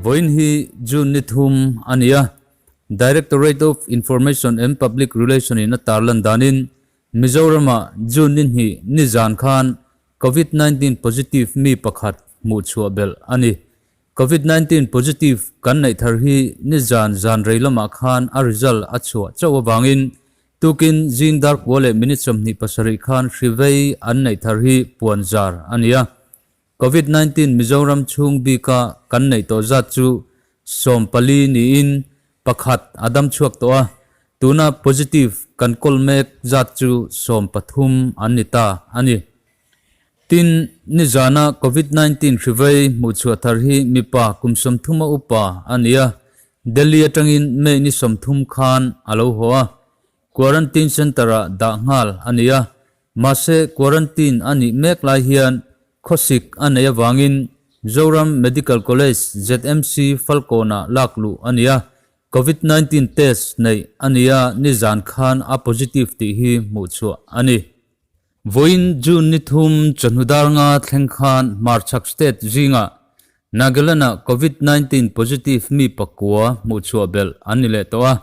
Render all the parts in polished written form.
Vawiin hi June ni thum a ni a, Directorate of Information and Public Relation in a tarlan danin Mizoramah June ni hnih ni zan khan Covid 19 positive mi pakhat hmuh chhuah belh a ni. Covid 19 positive kan neih thar hi ni zan zan rei lamah khan a result a chhuah chauh avangin Tukin zing dar kua leh minute 27 khan hri vei an neih thar hi puan zar a ni a. Covid 19 Mizoram chhung bika kan neih tawh zat chu 14 niin pakhat a dam chhuak tawh a, tuna positive kan kawl mek zat chu 13 an ni ta a ni. Tin, nizana Covid 19 hri vei hmuh chhuah thar hi mipa kum 30 a upa a ni a, Delhi atangin May ni 30 khan a lo haw a, quarantine centre-ah dah nghal a ni a, mahse quarantine a nih mek lai hian khawsik a neih avangin Zoram Medical College, ZMC, Falkawnah lak luh a ni a, Covid 19 test neih a ni a, nizan khan a positive tih hi hmuh chhuah a ni. Vawiin June ni thum chawhnu dar nga thleng khan Hmarchhak State zingah Nagaland-ah Covid 19 positive mi pakua hmuh chhuah belh an ni leh tawh a.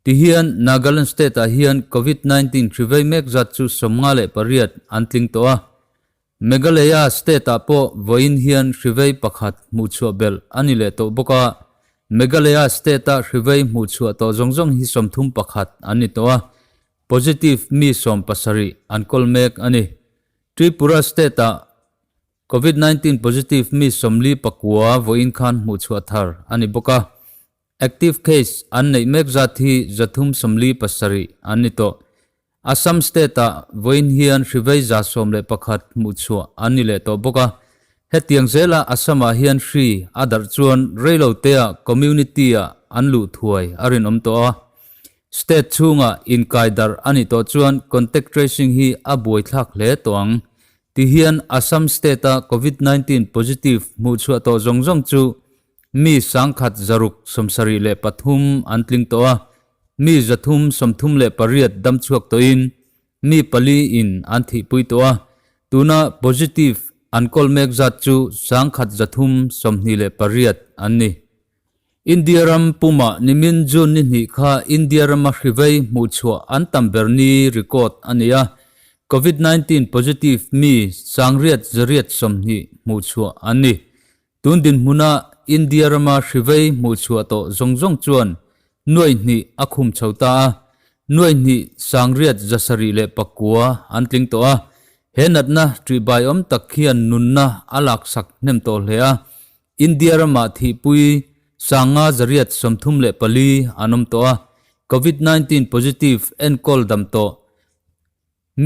Tihian Nagaland State-ah hian Covid 19 hri vei mek zat chu 58 an tling tawh a. Meghalaya State-ah pawh vawiin hian hri vei pakhat hmuh chhuah belh a ni leh tawh bawk a. Meghalaya State-a hri vei hmuh chhuah tawh zawng zawng hi 31 an ni tawh a. Positive mi 70 an kawl mek a ni. Tripura State-ah Covid 19 positive mi 49 vawiin khan hmuh chhuah thar a ni bawk a. Active case an neih mek zat hi 347 an ni tawh. Assam State-ah vawiin hian hri vei 111 hmuh chhuah an ni leh tawh bawk a. Hetiang zela Assam-ah hian hri a darh chuan reilo tea community-ah an luh thuai a rinawm tawh a. State chhungah inkai darh a nih tawh chuan contact tracing hi a buaithlak hle tawh ang. Tihian Assam State-a Covid 19 positive hmuh chhuah tawh zawng zawng chu mi 1673 an tling tawh a, mi 338 dam chhuak tawhin mi pali in an thihpui tawh a, tuna positive an kawl mek zat chu 1328 an ni. India ram pumah nimin June ni hnih kha India rama hri vei hmuh chhuah an tam ber ni record a ni a, Covid 19 positive mi 8,820 hmuh chhuah an ni. Tun dinhmuna India rama hri vei hmuh chhuah tawh zawng zawng chuan nuai hnih a khum chho ta a, nuai hnih 9,709 an tling tawh a. He natna ṭihbai awm tak hian nunna a laksak hnem tawh hle a, India ramah thihpui 5,834 an awm tawh a, Covid 19 positive enkawl dam tawh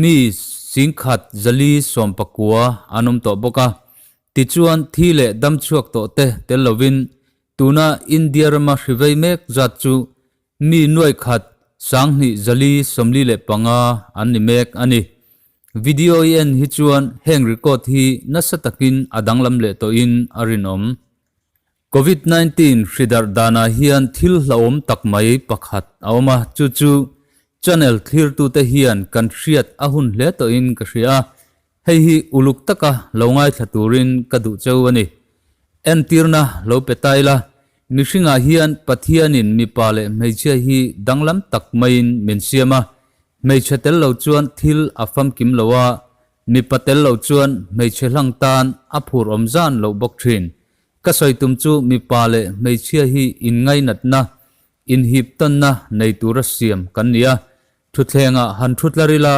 mi 1,119 an awm tawh bawk a. Tichuan thi leh dam chhuak tawh te tel lovin tuna India rama hri vei mek zat chu mi nuai khat 2,445 an ni mek a ni. Video i en hi chuan heng record hi nasa takin a danglam leh tawhin a rinawm. Covid 19 hri darh danah hian thil hlauhawm tak mai pakhat a awm a, chu chu channel thlirtute hian kan hriat a hun hle tawhin ka hria a, hei hi uluk taka lo ngaithla turin ka duh cheu a ni. Entirna lo pe ta ila, mihringah hian Pathianin mipa leh hmeichhia hi danglam tak maiin min siam a, hmeichhe tel lo chuan thil a famkim lo a, mipa tel lo chuan hmeichhe hlang tan a phur awm zan loh bawk thin. Ka sawi tum chu mipa leh hmeichhia hi inngainatna, inhiptawnna nei tura siam kan ni a. Thutthlengah han thu tlar ila,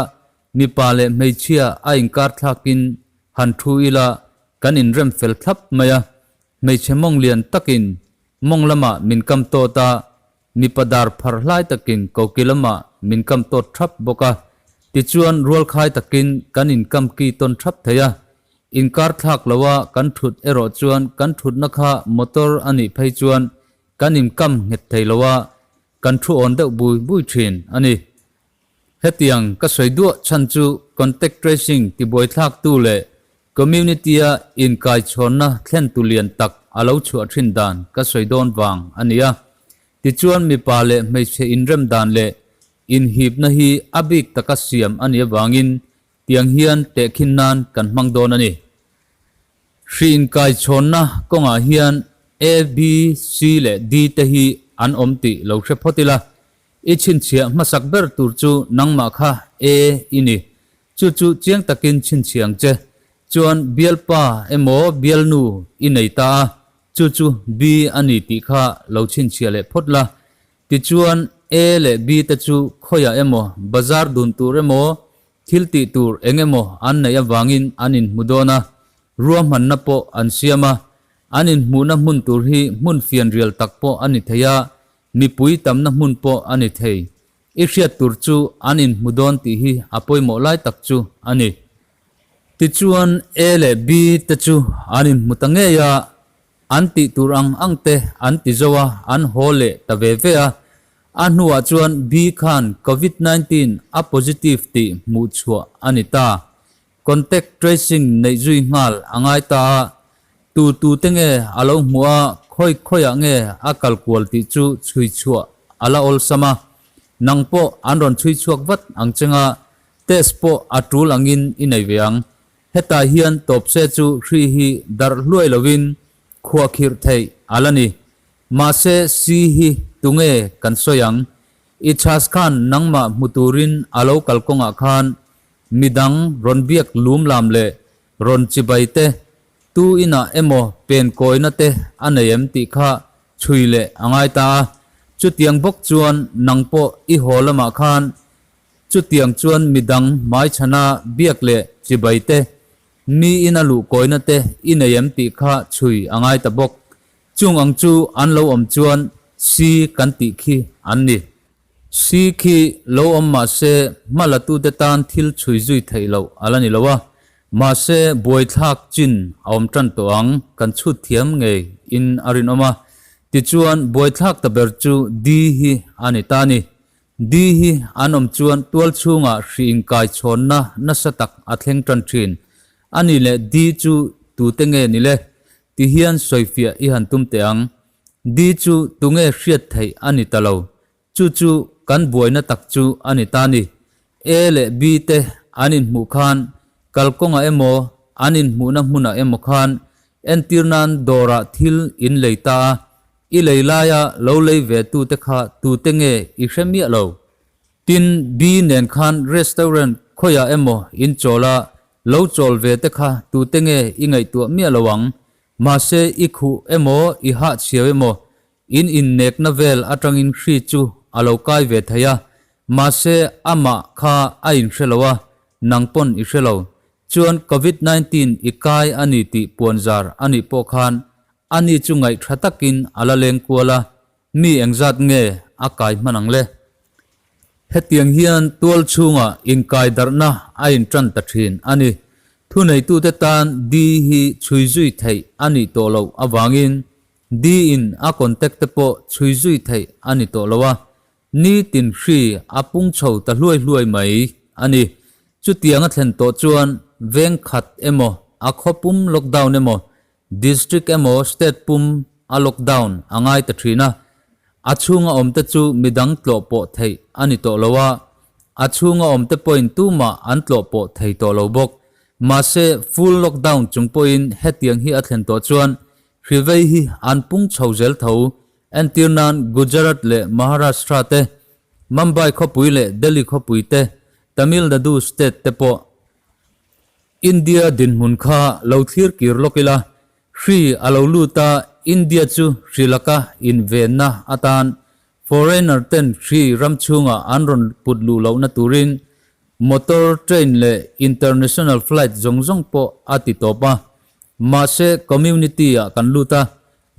mipa leh hmeichhia a inkar thlakin han thu ila kan inrem fel thlap mai a. Hmeichhe mawng lian takin mawng lamah min kam tawt a, mipa dar phar hlai takin koki lamah min kam tawt thap bawk a. Tichuan rualkhai takin kan inkam ki tawn thap thei a. Inkar thlak loa kan thut erawh chuan kan thutna kha motor a nih phei chuan kan inkam nghet thei loa kan thu awn deuh bui bui thin a ni. Hetiang ka sawi duah chhan chu contact tracing tibuai thlak tu leh community-a inkai chhawnna thlen tu lian tak a lo chhuah thin dan ka sawi dawn vang a ni a. Tichuan mipa leh hmeichhe inrem dan leh inhipna hi a bik taka siam a nih avangin. Tiang hian tehkhin nan kan hmang dawn a ni. Hri inkaichhawnna kawngah hian A, B, C leh D te hi an awm tih lo hre phawt ila, i chhinchhiah hmasak ber tur chu nangmah kha A i ni. Chu chu chiang takin chhinchhiah ang che. Chuan bialpa emaw bialnu i nei ta a, chu chu B a ni tih kha lo chhinchhiah leh phawt la. Tichuan A leh B te chu khawiah emaw bazar dun tur emaw Thil tih tur eng emaw an neih avangin an inhmu dawn a, ruahmanna pawh an siam a. An inhmuhna hmun tur hi hmun fianrial tak pawh a ni thei a, mipui tamna hmun pawh a ni thei. I hriat tur chu an inhmu dawn tih hi a pawimawh lai tak chu a ni. Tichuan A leh B te chu an inhmu ta ngei a, An tih tur ang ang te an ti zo a, an haw leh ta ve ve a. A hnuah chuan B khan Covid 19 a positive tih hmuh chhuah a ni ta. Contact tracing neih zui nghal a ngai ta a, tu tu te nge a lo hmuh a, khawi khawiah nge a kal kual tih chu chhui chhuah a la awlsam a. Nang pawh an rawn chhui chhuak vat ang cheng a, test pawh a tul angin i nei ve ang. Hetah hian tawpse chu hri hi darh hluai lovin khuahkhirh theih a la ni. Mahse si hi tunge kan sawi ang? I chhas khan nangmah hmu turin a lo kal kawngah khan midang rawn biak lum lam leh rawn chibai te, tu inah emaw pen kawina te a nei em tih kha chhui leh a ngai ta a. Chutiang bawk chuan nang pawh i haw lamah khan Chutiang chuan midang hmaichhana biak leh chibai te, mi ina luh kawina te i nei em tih kha chhui a ngai ta bawk. Chung ang chu an lo awm chuan si kan tih khi an ni. Si khi lo awm mah se hma latute tan thil chhui zui theih loh a la ni lo a, mahse buaithlak chin a awm tan tawh ang kan chhut thiam ngei in a rinawm a. Tichuan buaithlak ta ber chu di hi a ni ta a ni. Di hi an awm chuan tual chhungah hri inkai chhawnna nasa tak a thleng tan thin. A ni leh di chu tute nge ni le? Ti hian sawifiah i han tum teh ang. Di chu tunge hriat theih a ni ta lo. Chu chu kan buaina tak chu a ni ta ni. A leh B te an inhmuh khan kalkawngah emaw an inhmuhna hmunah emaw khan entir nan dawrah thil in lei ta a, I lei laia lo lei ve tute kha tute nge i hre miah lo? Tin, B nen khan restaurant khawiah emaw in chawl a, lo chawl ve te kha tute nge i ngaihtuah miah lo ang? Mahse, i khuh emaw i hahchhiau emaw in innekna vel atangin hri chu a lo kai ve thei a, mahse amah kha a inhre lo a, nang pawn i hre lo. Chuan Covid 19 i kai a ni tih puanzar a nih pawh khan Ani chu ngaih tha takin a la leng kual a, mi engzat nge a kai hman ang le? Hetiang hian tual chhungah inkai darhna a intan ta thin a ni. Thuneitute tan Di hi chhui zui theih a nih tawh loh avangin Di in a contact te pawh chhui zui theih a ni tawh lo a, Nitin hri a pung chho ta hluai hluai mai a ni. Chutiang a thlen tawh chuan veng khat emaw, a khaw pum lockdown emaw, district emaw state pum a lockdown a ngai ta thin a. A chhunga awmte chu midang tlawh pawh theih a ni tawh lo a, a chhunga awmte pawhin tumah an tlawh pawh thei tawh lo bawk. Mahse full lockdown chung pawhin hetiang hi a thlen tawh chuan hri vei hi an pung chho zel tho. Entir nan Gujarat leh Maharashtra te, Mumbai khawpui leh Delhi khawpui te, Tamil Nadu state te pawh India dinhmun kha lo thlir kir lawk ila, hri a lo lut a, India chu hri laka invenna atan foreigner ten hri ram chhungah an rawn put luh lohna turin motor, train leh international flight zawng zawng pawh a ti tawp a. Mahse community ah kan lut a,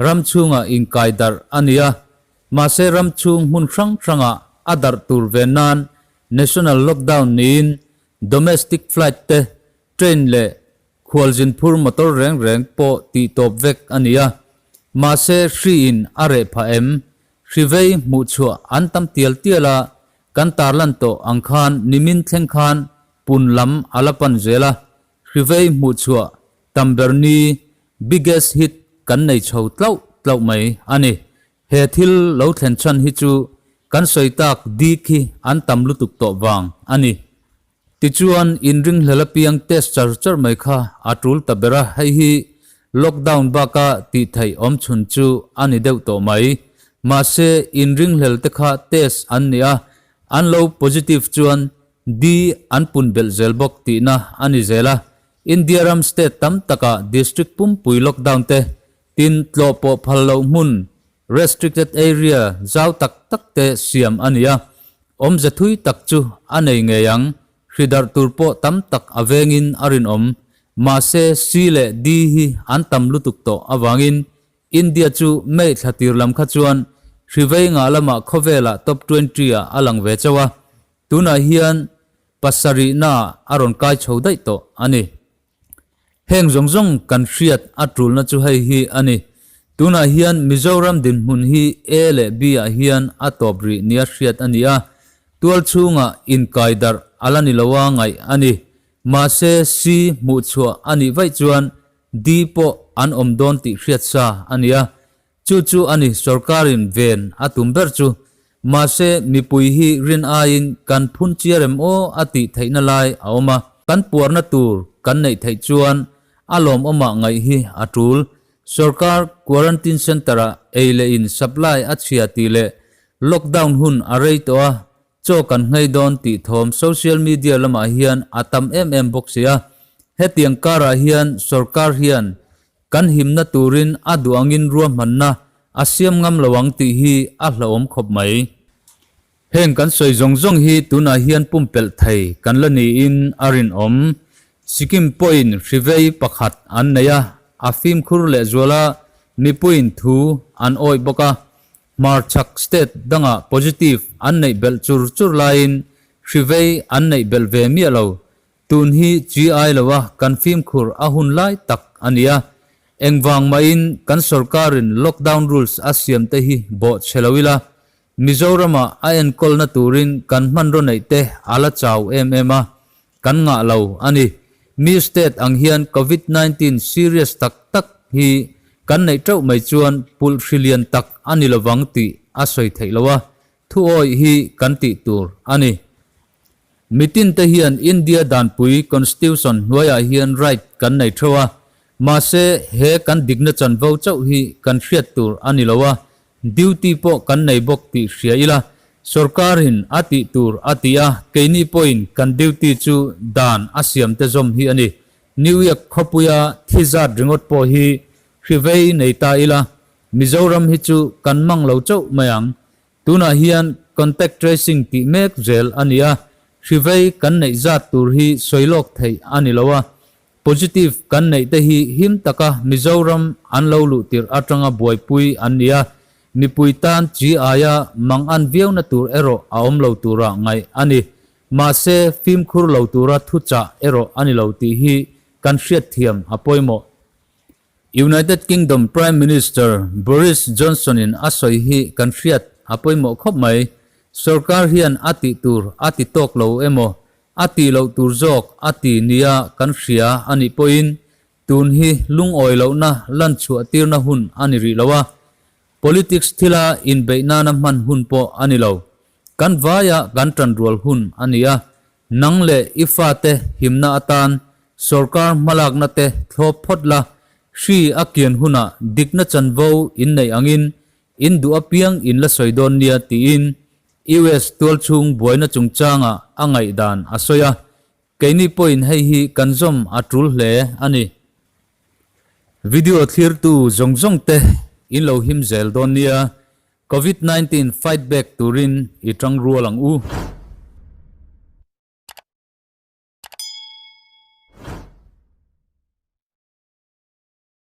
Ram chhungah inkai darh a ni a, mahse ram chhung hmun hrang hrangah a darh tur ve nan national lockdown niin domestic flight te, train leh khualzin phur motor reng reng pawh tih tawp vek a ni a. Mahse hri in a reh phah em? Hri vei hmuh chhuah an tam tial tial a, kan tarlan tawh ang khan nimin thleng khan pun lam a la pan zel a, hri vei hmuh chhuah tam ber ni Biggest hit kan nei chho tlauh tlauh mai a ni. He thil lo thlen chhan hi chu kan sawi tak dik hi an tam lutuk tawh vang a ni. Tichuan, inringhlel apiang test char char mai kha a tul ta ber a, hei hi lockdown baka tih theih awm chhun chu a ni deuh tawh mai. Mahse, inringhlel te kha test an ni a, an lo positive chuan D an pun belh zel bawk tihna a ni zel a. India ram state tam takah district pumpui lockdown te, tin tlawh pawh phal loh hmun Restricted area zau tak tak te siam a ni a, awmze thui tak chu a nei ngei ang, hri darh tur pawh tam tak a vengin a rinawm. Mahse C leh D hi an tam lutuk tawh avangin India chu May thla tir lam kha chuan hri vei ngah lamah khawvelah top 20 ah a lang ve chauh a, tunah hian pasarihnaah a rawn kai chho daih tawh a ni. Heng zawng zawng kan hriat a tulna chu hei hi a ni. Tunah hian Mizoram dinhmun hi A leh B ah hian a tawp rih nia hriat a ni a, tual chhungah inkai darh a la ni lo a ngaih a ni. Mahse C hmuh chhuah a nih vaih chuan D pawh an awm dawn tih hriat sa a ni a, Chu chu a ni sorkarin ven a tum ber chu. Mahse, mipui hi rin aiin kan phun chiar em aw a tih theihna lai a awm a. Kan puarna tur kan neih theih chuan a lawmawmah ngaih hi a tul. Sorkar quarantine centre-ah ei leh in supply a chhia tih leh lockdown hun a rei tawh a, chaw kan nghei dawn tih thawm social media lamah hian a tam em em bawk si a. Hetiang karah hian sorkar hian Kan himna turin a duh angin ruahmanna a siam ngam lo ang tih hi a hlauhawm khawp mai. Heng kan sawi zawng zawng hi tunah hian pumpelh thei kan la niin a rinawm. Sikkim pawhin hri vei pakhat an nei a, a fimkhur lehzual a, mipuiin thu an awih bawk a. Hmarchhak state dangah positive an neih belh chur chur laiin hri vei an neih belh ve miah lo. Tun hi chi ai lo a kan fimkhur a hun lai tak a ni a, engvang mahin kan sorkarin lockdown rules a siam te hi bawh chhe lo ila, Mizoramah a enkawlna turin kan hmanraw neih te a la chau em em a, kan ngah lo a ni. Mi state ang hian Covid 19 serious tak tak hi kan neih teuh mai chuan pulh hri lian tak a ni lovang tih a sawi theih lo a, thuawih hi kan tih tur a ni. Mitin te hian India danpui Constitution hnuaiah hian right kan nei theuh a, mahse he kan dikna chanvo chauh hi kan hriat tur a ni lo a, duty pawh kan nei bawk tih hria ila, sorkarin a tih tur a ti a, keini pawhin kan duty chu dan a siam te zawm hi a ni. New York khawpuia thi zat ringawt pawh hi hri vei nei ta ila, Mizoram hi chu kan mang lo chauh mai ang. Tunah hian contact tracing tih mek zel a ni a, hri vei kan neih zat tur hi sawi lawk theih a ni lo a, positive kan neih te hi him taka Mizoram an lo luh tirh atanga buaipui an ni a, mipui tan chi aia mang an viauna tur erawh a awm lo tura ngaih a ni. Mahse, fimkhur lo tura thuchah erawh a ni lo tih hi kan hriatthiam a pawimawh. United Kingdom Prime Minister Boris Johnson-in a sawi hi kan hriat a pawimawh khawp mai. Sorkar hian a tih tur a ti tawk lo emaw, a tih loh tur zawk a ti nia kan hria a nih pawhin tun hi lungawi lohna lan chhuah tirna hun a ni rih lo a. Politics thila inbeih nana hman hun pawh a ni lo. Kan vaia kan tanrual hun a ni a, Nang leh i fate himna atan sorkar hmalakna te thlawp phawt la, hri a kian hunah dikna chanvo in neih angin in duh apiang in la sawi dawn nia tiin US tualchhung buaina chungchangah a ngaihdan a sawi a, keini pawhin hei hi kan zawm a tul hle a ni. Video thlirtu zawng zawng te in lo him zel dawn nia, Covid 19 fight back turin i tangrual ang u.